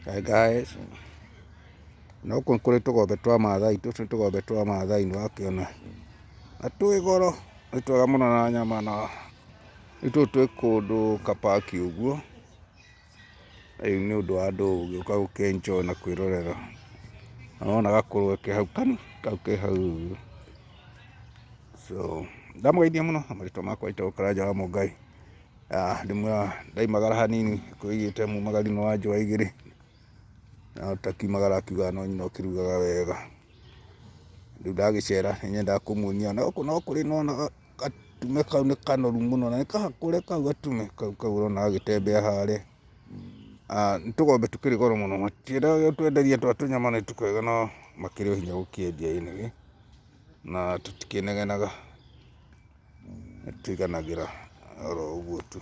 Hi guys, no kũ kũrĩ tũgombe twa Maathai, tũtũ nĩ tũgombe twa Maathai nĩ wakĩona. Na twĩ goro, nĩ twega mũno na nyama na rĩu tũtũ twĩ kũndũ ka park ũguo. Rĩu nĩ ũndũ wa andũ gũgĩũka gũkĩ enjoy na kwĩrorera. Na wona gakũrwe ke hau kau ke hau ũguo. So ndamũgeithia mũno na marĩtwa makwa njĩtagwo Karanja wa Mũngai. Ndĩmwĩra ndaimagara hanini kwĩigĩte mumagari wa njũa igĩrĩ. Na ũtakiumagara akiugaga no nyina ũkĩrugaga wega. Rĩu ndagĩcera nĩ nyendaga kũmuonia na gũkũ no kũrĩ nĩwona gatume kau nĩ kanoru mũno na nĩ kahakũre kau gatume kau kau ũrona gagĩtembea harĩa. Nĩ tũgombe tũkĩrĩ goro mũno, matiendaga gũtwenderia twa tũnyama nĩ tũkwega no makĩrĩ o hinya gũkĩendia anyway, na tũtikĩnegenaga, nĩ tũiganagĩra oro ũguo tu.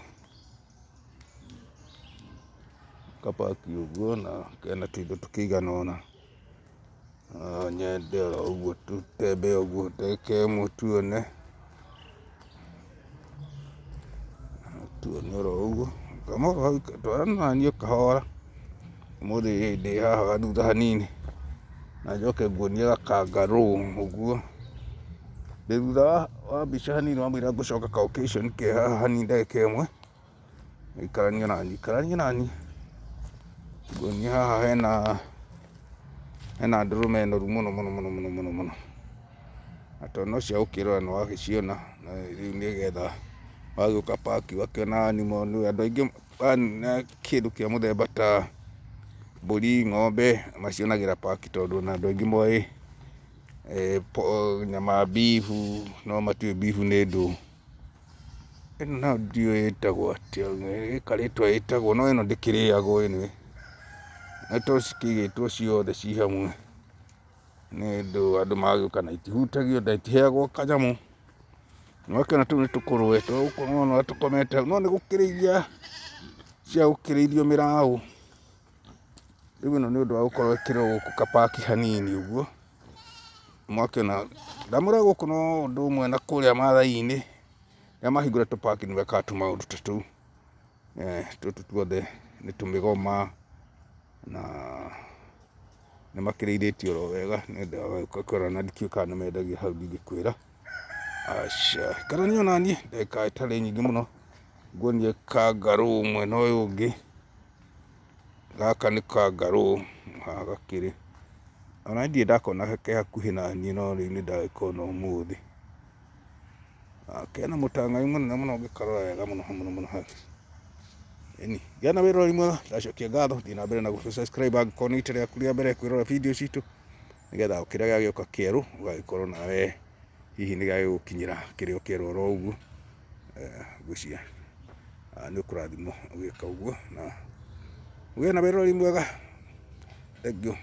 Ka park ũguo na kena tũindo tũkĩigana ũna. No nyende oro ũguo tũtembee ũguo ndagĩka ĩmwe tuone, tuone oro ũguo. Twarana naniĩ kahora, ũmũthĩ ndĩ haha thutha hanini, na njoke nguonie gakangaroo ũguo. Ndĩ thutha wa mbica hanini wamũira ngũcoka ka occasion ke haha hanini ndagĩka ĩmwe. Ikarania naniĩ, ikarania naniĩ, nguonie haha hena hena ndũrũme noru mũno mũno mũno mũno mũno mũno. Na tondũ no cia gũkĩrora nĩ wagĩciona, na rĩu nĩgetha wagĩũka park ũgakĩona animal, andũ aingĩ kĩndũ kĩa mũthemba ta mbũri, ng'ombe macionagĩra park tondũ ona andũ aingĩ moĩ nyama ya beef no matiũĩ beef nĩ ndũ. Ĩno nayo ndiũĩ ĩtagwo atĩa, ĩ karĩtwa ĩtagwo no ĩno ndĩkĩrĩagwo anyway. Nĩ tondũ cikĩigĩtwo ciothe ci hamwe, nĩ ũndũ andũ magagĩũka na itihutagio na itiheagwo kanyamũ. Nĩwakĩona tũu nĩ tũkũrwe twa gũkũ nĩwona ũrĩa tũkomete hau, no nĩ gũkĩrĩithia cia gũkĩrĩithio mĩraũ. Rĩu ĩno nĩ ũndũ wa gũkorwo ĩkĩrorwo gũkũ ka park hanini ũguo. Mwakĩona ndamwĩra gũkũ no ũndũ ũmwe na kũrĩa Maathai-inĩ, rĩrĩa mahingũra tũ park nĩ mekaga tũmaũndũ ta tũu. Tũtũ tuothe nĩ tũmĩgoma na nĩ makĩrĩithĩtio oro wega nĩ ũndũ wa gũka kũrora na ndikĩũĩ kana nĩ mendagia hau ndingĩkwĩra. Aca, ikarania naniĩ ndagĩka ĩtarĩ nyingĩ mũno nguonie kangaroo mwena ũyũ ũngĩ. Gaka nĩ kangaroo haha gakĩrĩ. Ona niĩ ndirĩ ndakona ke hakuhĩ naniĩ no rĩu nĩ ndagĩkona ũmũthĩ. Kena mũtang'ai mũnene mũno ũngĩkarora wega mũno mũno mũno hau. Ĩni, gĩa na wĩroreri mwega, ndacokia ngatho, thiĩ na mbere na gũ subscribe angĩkorwo nĩ rita rĩaku rĩa mbere kwĩrora video citũ, nĩgetha o kĩrĩa gĩagĩũka kĩerũ ũgagĩkorwo nawe hihi nĩ gĩagĩgũkinyĩra kĩrĩ o kĩerũ oro ũguo. Ngwĩciria nĩ ũkũrathimwo ũgĩka ũguo na ũgĩe na wĩroreri mwega. Thengiũ.